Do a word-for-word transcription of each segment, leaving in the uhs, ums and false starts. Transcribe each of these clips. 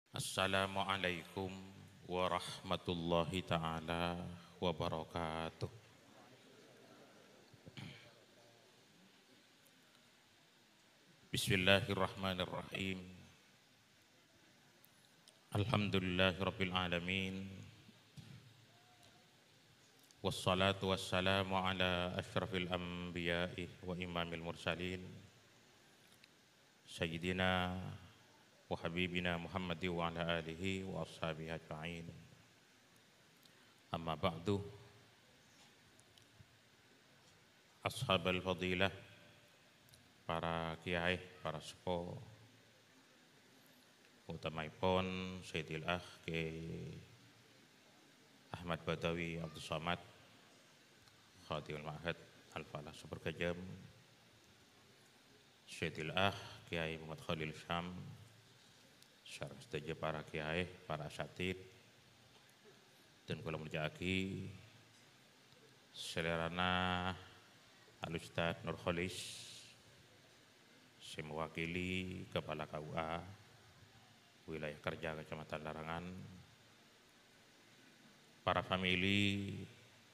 Assalamualaikum warahmatullahi ta'ala wabarakatuh. Bismillahirrahmanirrahim. Alhamdulillahirabbil alamin. Wassalatu wassalamu ala asyrafil anbiya'i wa imamil mursalin, Sayyidina wa habibina Muhammad wa ala alihi wa ashabihi ajma'in. Amma ba'du. Ashabal fadilah, para kiai, para sepo, utamaipun Sayyidil Akh Kiai Ahmad Badawi Abdus Somad, Khadimul Ma'had Al-Falah Supergajam, Sayyidil Akh Kiai Muhammad Khalil Syam, sareng sadhâjâ para kiai, para asatid, dan kaulâ molja'aghi salèrana Al Ustadz Nur Kholis, sè mewakili Kepala K U A wilayah kerja Kecamatan Larangan, para famili,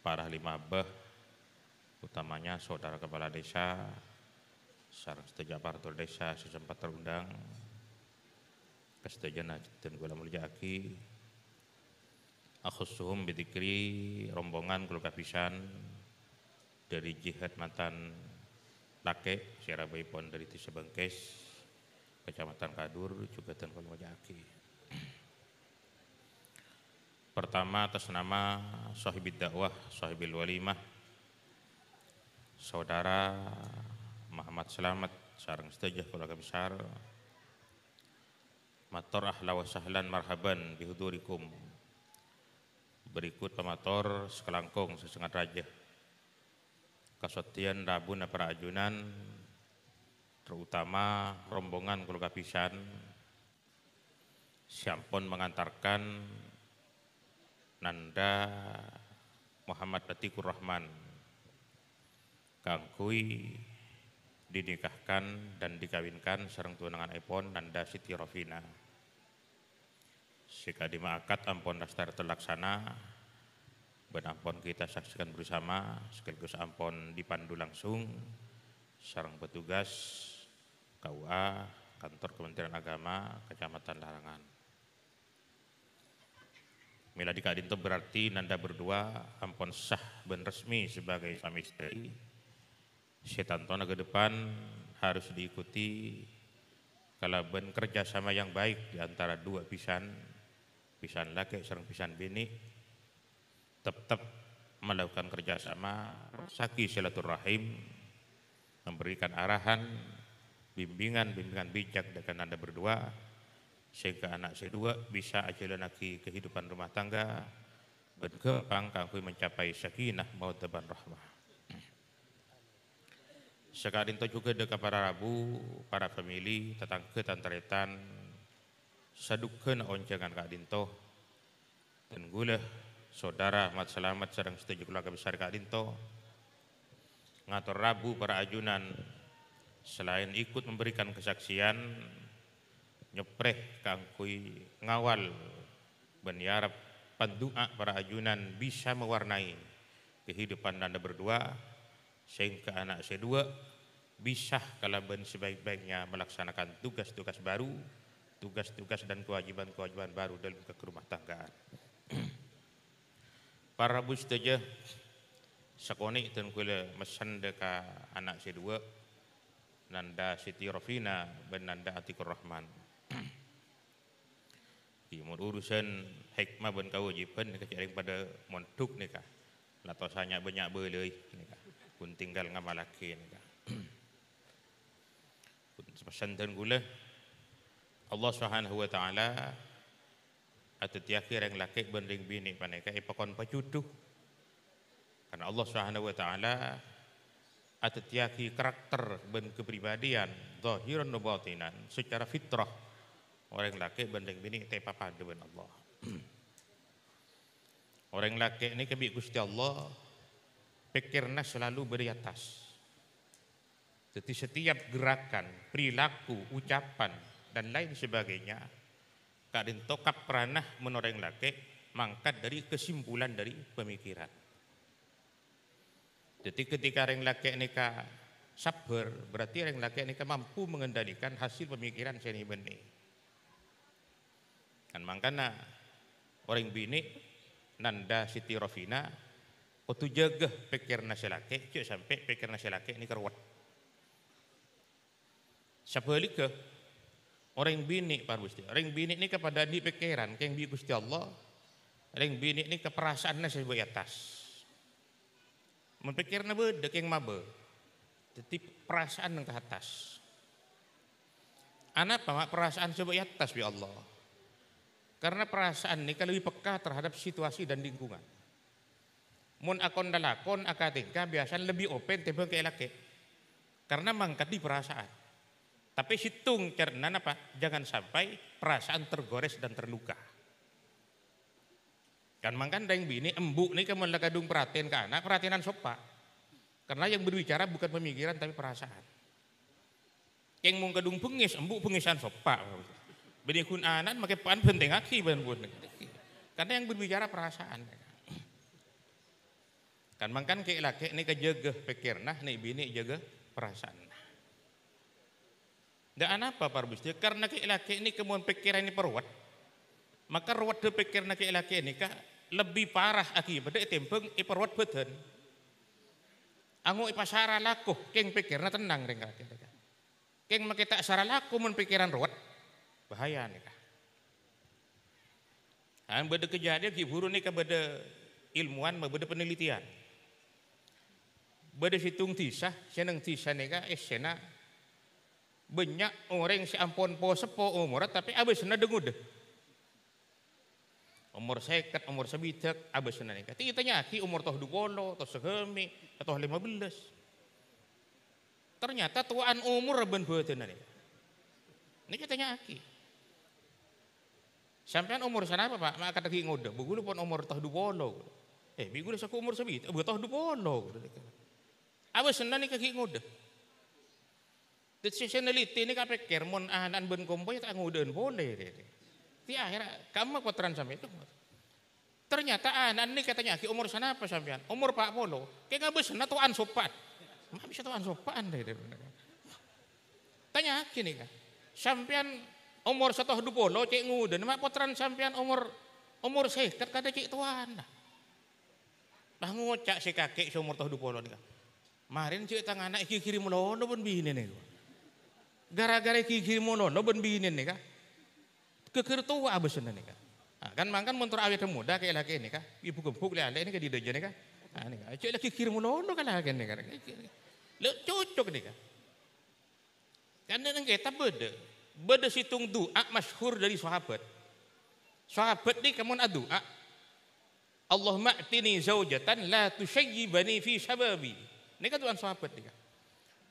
para ahli mabah, utamanya saudara kepala desa, sareng sadhâjâ aparatur desa sè sempat terundang, ka sadhâjâna jhughân kaulâ molja'aghi, akhussuhum bidzikri rombongan kaulâ kabisan dhâri jihad mantan lakè' sè rabâèpon dhâri Dhisa Bengkes, Kecamatan Kadur, jhughân kaulâ molja'aghi. Pertama, atas nama Sohibid Dakwah, Sohibil Walimah, Saudara Muhammad Slamet, sareng sadhâjâ keluarga besar, mator ahla wa sahlan marhaban bihudurikum. Berikut pamator sakalangkong sè sangat rajâ. Kasoddhiyân rabuna para ajunan, terutama rombongan kaulâ kabisan, sè ampon mengantarkan Nanda Muhammad Atikur Rahman kaangghuy dinikahkan dan dikawinkan sareng tunanganèpon Nanda Siti Rofina. Sè ka'dimma akad ampon lastarè terlaksana, bân ampon kita saksikan bersama, sekaligus ampon dipandu langsung sareng petugas K U A, Kantor Kementerian Agama, Kecamatan Larangan. Mèla dhi ka'dinto berarti Nanda berdua ampon sah bân resmi sebagai suami istri. Sè tantona ke depan harus diikuti kalabân kerja sama yang baik di antara dua bisan, bisan lakè' sareng bisan binè', teptep melakukan kerja sama, sagi silaturahim, memberikan arahan, bimbingan-bimbingan bijak dâ' ka Nanda berdua, sehingga ana' sè duwâ' bisa ajhâlânnaghi kehidupan rumah tangga bân ghâmpang kaangghuy mencapai sakinah, mawaddah, bân rahmah. Saka'dinto jhughân dâ' ka para rabu, para famili, tatangghâ, tan-tarètan, sadhugâna onjhângan ka'dinto, dan ghulâ, saudara Ahmad Slamet sareng sadhâjâ keluarga besar ka'dinto, ngator rabu para ajunan, selain ikut memberikan kesaksian, nyoprè kaangghuy ngawal bân nyarep pandu'a para ajunan bisa mewarnai kehidupan Nanda berdua, sehingga ana' sè duwâ' bisa kalabân sebaik-baiknya melaksanakan tugas-tugas baru, tugas-tugas dan kewajiban-kewajiban baru dalam kerumahtanggaan. Para rabu sadhâjâ, sakonè' dan ghulâ messen dâ' ka ana' sè duwâ', Nanda Siti Rofina bân Nanda Atikur Rahman. Ghi, mon urusan hikmah bân kawâjibhân nèka jhâ' rèng padâ mondhuk nèka. La tosa nya'-bânnya' bâlâi nèka. Pon tinggal ngamallaghi nèka. Pon pessen dhân ghulâ, Allah Subhanahu wa Ta'ala adhâddhiyâghi rèng lakè' bân rèng binè' panèka èpakon pajudhu. Karna Allah Subhanahu wa Ta'ala adhâddhiyâghi karakter bân kapribadhiyan, zahiran wa batinan, secara fitrah, orèng lakè' bân rèng binè' tèpa padâ bân Allah. Orèng lakè' nèka bi' Ghustè Allah pèkkèranna selalu bâdâ è attas. Jadi, setiap gerakan, perilaku, ucapan, dan lain sebagainya, Ka'dinto kaprana mon orèng lakè' mangkat dhâri kesimpulan dhâri pamikiran. Dhâddhi, ketika rèng lakè' nèka sabbhâr, berarti rèng lakè' nèka mampu mengendalikan hasil pamikiran sè nè-bânnè. Kan mangkana orèng binè' nanda Siti Rofina kodhu jâgâ pèkkèranna sè lakè', jhâ' sampè' pèkkèranna sè lakè' nèka rowet. Sabhâligghâ, orèng binè', para Gusti, orèng binè' nèka padâ andi' pèkkèran kèng bi' Gusti Allah, orèng binè' nèka parasaanna sè bâ' è attas. Mon pèkkèranna bâdâ kèng mabâ. Dhâddhi parasaan neng ka attas. Anapa ma' parasaan sè bâ' è attas, bi' Allah? Karena parasaan nèka lebbi peka terhadap situasi dan lingkungan. Mon akon lalakon, akatèngka biyasana lebbi open tèmbhâng kè lakè'. Karena mangkadhi parasaan. Tapè sèttong carana napa? Jangan sampai perasaan tergores dan terluka. Kan mangkana rèng binè' embu' nèka mon la kadhung perhatian ka ana', perhatianan soppa. Karena yang berbicara bukan pemikiran, tapi perasaan. Kèng mon kadhung bengngès, embu' bengngèsan soppa. Bânnè ghun ana'na makè pa'an bhântèngaghi bân bun. Karena yang berbicara perasaan. Kan mangkana kè lakè' nèka jâgâ pèkkèranna, nè' binè' jâgâ parasaanna. Dâ' anapa, para Gusti? Karena kè lakè' nèka mon pèkkèranna parowet, maka roweddhâ pèkkèranna kè lakè' nèka lebbi parah akibaddhâ ètèmbhâng èparowet bhâdhân. Ango' èpasara lako, kèng pèkkèranna tennang rèng lakè' nèka. Kèng makè ta' sara lako mon pèkkèran rowet, bahaya nèka. Nah, bâdâ kejadian ghi' bhuru nèka bâdâ ilmuwan, bâdâ penelitian. Bâdâ sèttong dhisa, sè neng dhisa nèka essèna bânnya' orèng sè ampon po-, seppo omorra, tapè abâsna dâ-ngodâ. Omor sèket, omor sabidhâk, abâsna nèka. Ètanya'aghi omor toh dupolo, toh saghâmè', toh lèma bellâs. Ternyata towa'an omorra bân bhâdhânna nèka. Nèka ètanya'aghi. "Sampèyan omor sanapa, Pa'? Ma' kadhâggi' ngodâ." "Bâ, ghulâ pon omor toh dupolo." "Eh, bi' ghulâ sèngko' omor sabidhâk." "Bâ, toh dupolo." Abâsna nèka ghi' ngodâ. Dhâddhi sè neliti nèka pèkkèr, "Mon ana'na bân kompoyya ta' ngodâ'ân polè." Di akhèr, "Kamma pottrana sampèyan?" Ternyata ana'na nèka ètanya'aghi, "Omor sanapa sampèyan?" "Omor pa' polo." "Kèng abâsna towa'an soppa'an." "Ma' bisa towa'an soppa'an?" Tanya'aghi nèka. "Sampèyan omor satoh dupolo cè' ngodâna, ma' pottrana sampèyan omor, omor sèket kadhâ' cè' towa'an." Lah ngoca' sè kakè' sè omor toh dupolo nèka, "Marèna jhâ' tang ana' èghighiri malolo bân binèna nèka. Gara-gara èghighiri malolo bân binèna nèka, ghâghâr towa abâsna nèka." Ah, kan mangkana mon terro awèt moda kè lakè' nèka, èbuk-èbuk lè-alè nèka dâjâ nèka. Ah, nèka, "Jhâ' la ghighir malolo ka lakè' nèka." Lho, cocok nèka. Kan neng kètab bâdâ. Bâdâ sèttong du'a masyhur dâri sahabat. Sahabat nèka mon adu'a, "Allahumma a'tini zaujatan la tusyayyibani fi syababi." Nèka du'ana sahabat nèka.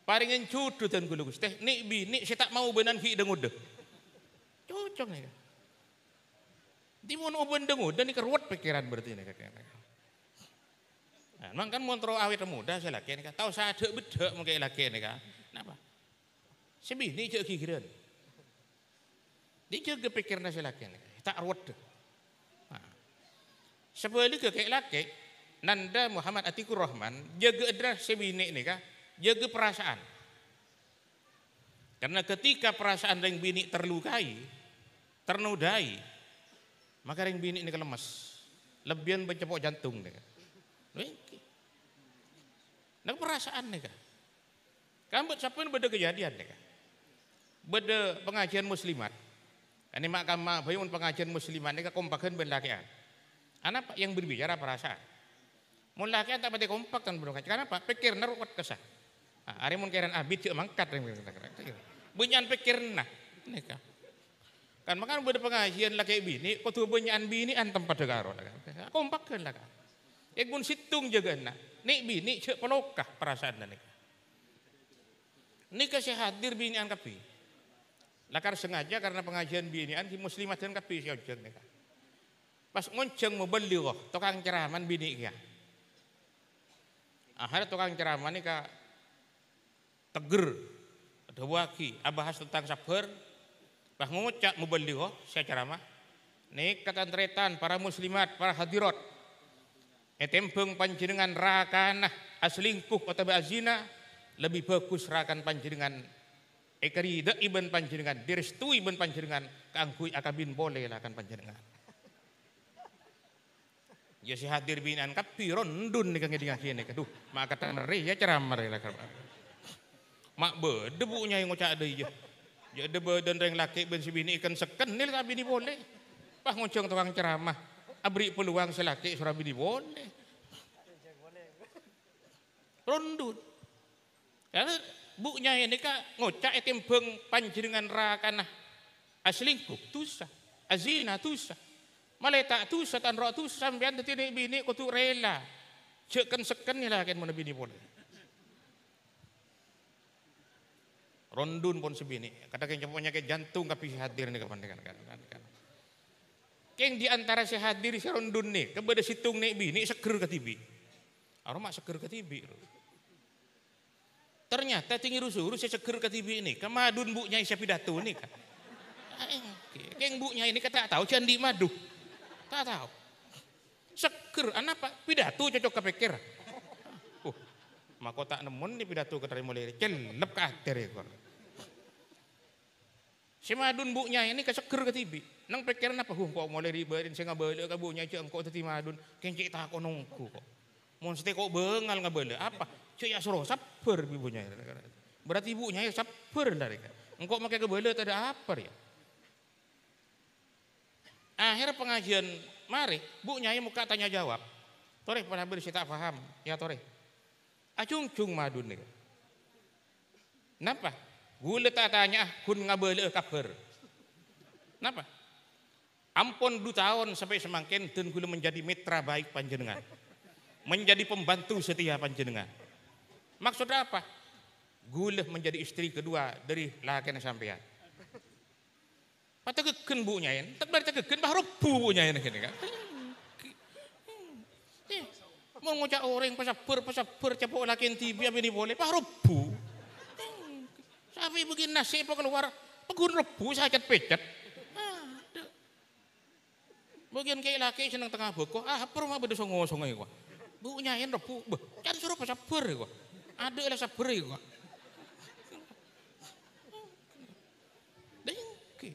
"Parèngè jhudhu dân kaulâ, Ghustè, nè' binè' sè ta' maobânan ghi' dâ-ngodâ." Cocok nèka. Dhimèn obân dâ-ngodâ nèka rowet pèkkèran berarti nèka. Nah, mangkana mon terro awèt moda sè lakè' nèka, tao sadhâ' beddhâ' mon kè lakè' nèka. Napa? Sè binè' jhâ' ghighirân. Dhi jâgâ pèkkèranna sè lakè' nèka, ta' rowet. Nah. Sabhâligghâ kè lakè', Nanda Muhammad Atikur Rahman, jâgâ'â dâ' sè binè' nèka, jâgâ parasaan. Karena ketika perasaan rèng binè' terlukai, ternodai, maka rèng binè' nèka lemmes. Lebbiyân bân cepo' jantung nèka. Lho, ènggi. Nèka parasaan nèka. Kan bâ-, sampèyan bâdâ kejadian nèka. Bâdâ pangajiân muslimat. Ghânèka ma' kamma bhâi mon pangajiân muslimat nèka kompaghân bân lakè'an. Anapa yang berbicara perasaan? Mon lakè'an ta' patè kompak, tan, bro. Kenapa? Pèkkèranna rowet kassa. Ah, arè mon kèran abit jhâ' mangkat. Bânnya'an pèkkèranna. Nèka. Kan mangkana bâdâ pangajiân lakè' binè', kodhu bânnya'an binè'an tempadhâ karo. Kompaghân la, kan. Èngghi mon sèttong jâgâna, nè' binè' jhâ' paloka parasaanna nèka. Nèka sè hadir binè'an kabbhi. Lakar sengaja karena pangajiân binè'an ghi' muslimadan kabbhi sè onjhâng nèka. Pas ngonjhâng muballighah, tokang ceramah binè' kèya. Akhirnya tokang ceramah nèka tegger, adhâbuwâghi, abahas tentang sabbhâr. Pas ngoca' muballighah, sè ceramah, Nèka tan-tarètan, para muslimat, para hadirat, ètèmbhâng panjhennengngan rakana aselingkuh otabâ azina, lebbi bhâghus rakan panjhennengngan èkaridhâi bân panjhennengngan, direstui bân panjhennengngan kaangghuy akabin polè lakan panjhennengngan. Iyâ, sè hadir binè'an kabbhi, rondun nèka ngèdingngaghi nèka. Dhu, ma' kadhâng rè, iyâ, ceramah rè, la, ma' bâdâ Bu' Nyaè ngoca' dâ' iyâ. Jâ' dâ' bâdâna rèng lakè' bân sè binè' èken-sekken nèl ka binè' polè. Pas ngojhâng tokang ceramah, aberri' peluang sè lakè' soro binè' polè. Rondun. Karna Bu' Nyaè nèka ngoca' ètèmbhâng panjhennengngan rakana aselingkuh, dhusa. Azina, dhusa. Malè ta' dhusa, tan ro' dhusa, sampèyan dhâddhi nè'-binè' kodhu rèla. Jâ' ken-sekken lakèn mon binè' polè. Rondun pon sè binè'. Kadhâng kèng coma panyakèt jantung kabbhi sè hadir nèka, kan, kan, kan, kan. Kèng di antara sè hadir sè rondun nèka bâdâ sèttong nè'-binè' seggher kadhibi'. Aroma seggher kadhibi', ro. Ternyata tèngèru soro sè seggher kadhibi' nèka madun Bu' Nyaè sè pidato nèka. Ah, èngghi. Kèng Bu' Nyaè nèka ta' tao jhâ' andi' madu. Ta' tao. Seggher, anapa? Pidato cocok kapèkkèr. Uh, mako ta' nemmon nè pidato ka tarèmo lèrè. Cellep ka atè rèkor. Sè madun Bu' Nyaè nèka seggher kadhibi'. Neng pèkkèran apa? Huh, engko' molè ri-, bâri'na sè ngabâlâ ka Bu' Nyaè jâ' engko' dhâddhi madun. Kèng cè' tako' nonggu ko'. Mon satèya ko' bângal ngabâlâ, apa? Jâ' ya soro sabbhâr bi' Bu' Nyaè. Berarti Bu' Nyaè sabbhâr la rèka. Engko' makè kabâlâ tadâ' apa rèya. Akhèr pangajiân marè, Bu' Nyaè mokka' tanya jawab. Torè, para hadir sè ta' paham, ya torè. Ajhungjhung madun nèka. Napa? Ghulâ ta' tanya'a ghun ngabâlâ'â kabhâr. Napa? Ampon du taon sampè' samangkèn dân ghulâ menjadi mitra baik panjhennengngan. Menjadi pembantu setia panjhennengngan. Maksud apa? Ghulâ menjadi istri kedua dari lakèna sampèyan. Pas taghâghghân Bu' Nyaè, ta' bâri' taghâghghân, pas robbhu Bu' Nyaè ghânèka. Eh, mon ngoca' orèng pasabbhâr, pasabbhâr, capo' lakèn dhibi' abinè polè, pas robbhu. Sampè' bâgiyân nasè' pakalowar, pagghun robbhu, sacet-pècet. Adhu. Bâgiyân kè' lakè' sè neng tengnga bhâko, ah, apa roma bâdâ songo-songo, kowa. Bu' Nyaè robbhu, bâh, can soro pasabbhâr, kowa. Adâ' la sabbhâr, kowa. Dengki.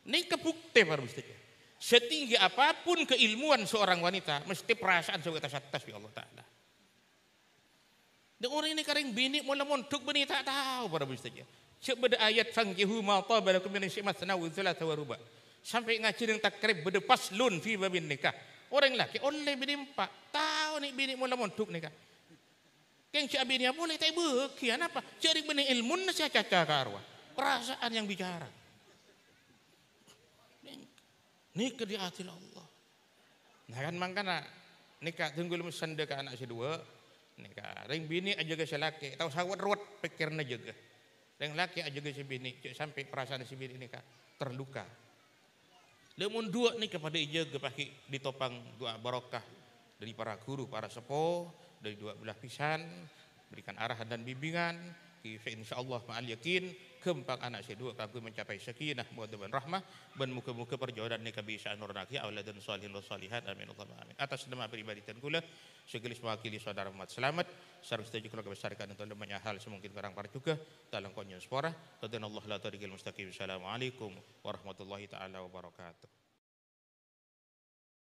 Nèka bhuktè, para sadhâjâ. Setinggi apapun keilmuan seorang wanita, mesti perasaan sè ta' sattas bi' Allah Ta'ala. Dâ' orèng nèka rèng binè' mola mondhuk bânnè ta' tao, para sadhâjâ. Jâ' bâdâ ayat, "Fankihu ma taba lakum minan nisa'i matsna wa tsulatsa wa ruba'." Sampè' ngajhi neng takrib bâdâ faslun fi babin nikah. Orèng lakè' ollè binè empa'. Tao nè' binè' mola mondhuk nèka. Kèng jâ' abinèya polè ta' èbâghi, anapa? Jâ' rèng bânnè èlmona sè acaca ka arowa. Perasaan yang bicara. Nèka diadil Allah. Nah, kan mangkana nèka dhunggul mesendhâ ka ana' sè duwâ'. Nèka rèng binè' ajâgâ sè lakè', tao sawet-rowet pèkkèranna jâgâ. Rèng lakè' ajâgâ sè binè', jâ' sampè' parasaan sè binè' nèka terluka. Lamon duwâ' nèka padâ èjâgâ, paghi' ditopang du'a barokah dâri para ghuru, para seppo, dâri duwâ' bellâ bhisan, berikan arahan dan bimbingan, ki-, fa insyaallah ma'al yakin, ghâmpang ana' sè duwâ' kaangghuy mencapai sakinah, mawaddah, bân rahmah, bân moghâ-moghâ parjhâlânan nèka bisa nurunaghi auladan shalihin wa shalihat, amin, Allahumma amin. Atas nama pribadi dân kaulâ, sekaligus mewakili saudara Muhammad Slamet, sareng sadhâjâ keluarga besar ka'dinto, bânnya' hal sè mungkin korang parjhughâ, talangko' nyo'on sapora, hadanallahu ila thariqil mustaqim. Assalamualaikum warahmatullahi ta'ala wabarakatuh.